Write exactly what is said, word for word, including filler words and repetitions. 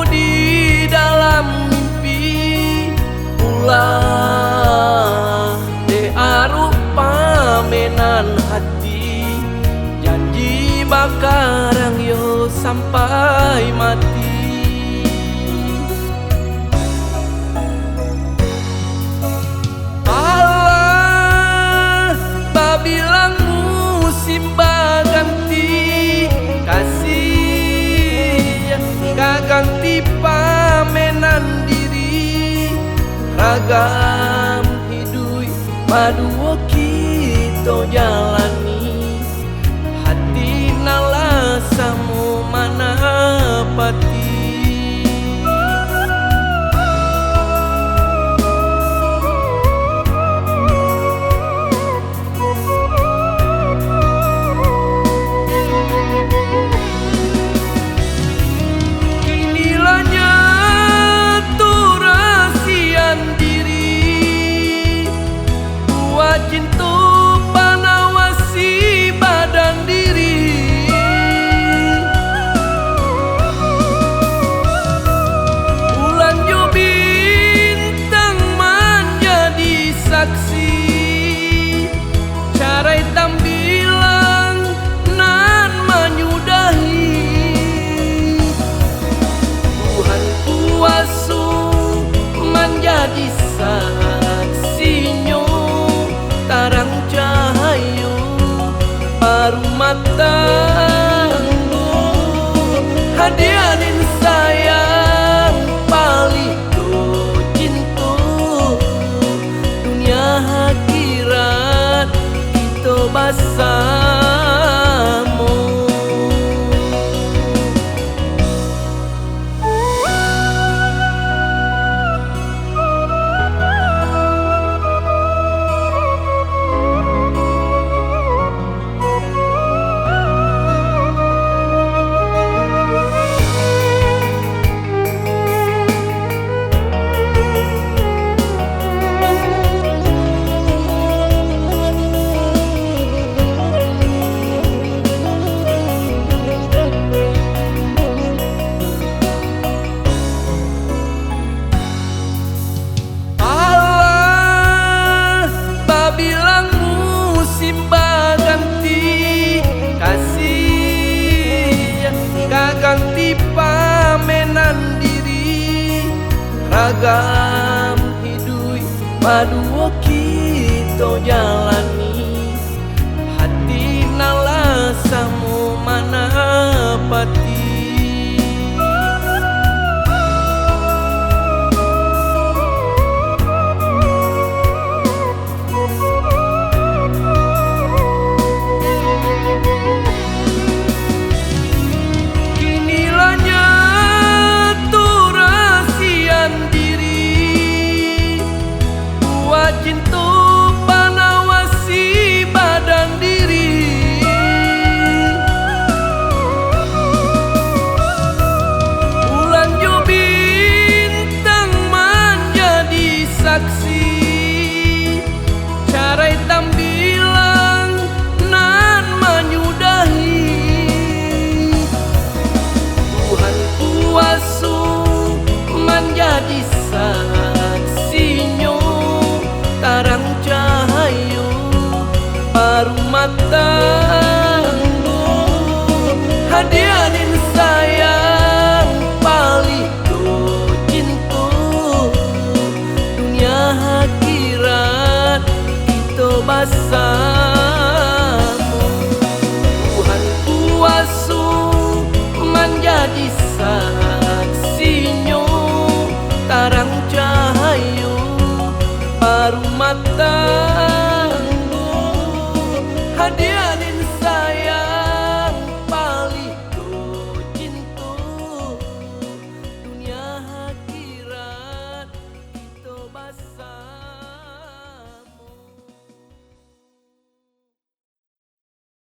Di dalam mimpi, ulah dek arok pamenan hati, janji bakarang yo sampai mati. Alah, babilang musim baganti, kasih ka ganti pamenan diri. Ragam hiduik baduo kito jalani, hati nan lah samo manapati. Kini lah nyato rasian diri, buah cinto panawasi badan diri. Bulan jo bintang manjadi saksi, carai tambilang nan manyudahi. Tuhan kuaso manjadi saksinyo, tarang cahayo barumah tanggo. Hadirin sayang, palih tu cinto, dunia akhirat kito basamo. Alah, babilang musim baganti, kasih ka ganti pamenan diri. Ragam hiduik baduo kito jalani, hati nan lah samo manapati. Kini lah nyato rasian diri, buah cinto panawasi badan diri. Bulan jo bintang manjadi saksi, carai tambilang nan manyudahi. Tuhan kuaso manjadi saksinyo, tarang cahayo barumah tanggo. Hadirin sayang, palih tu cinto, dunia akhirat kito basamo. Tuhan kuaso manjadi saksinyo, tarang cahayo barumah tanggo. Hadiah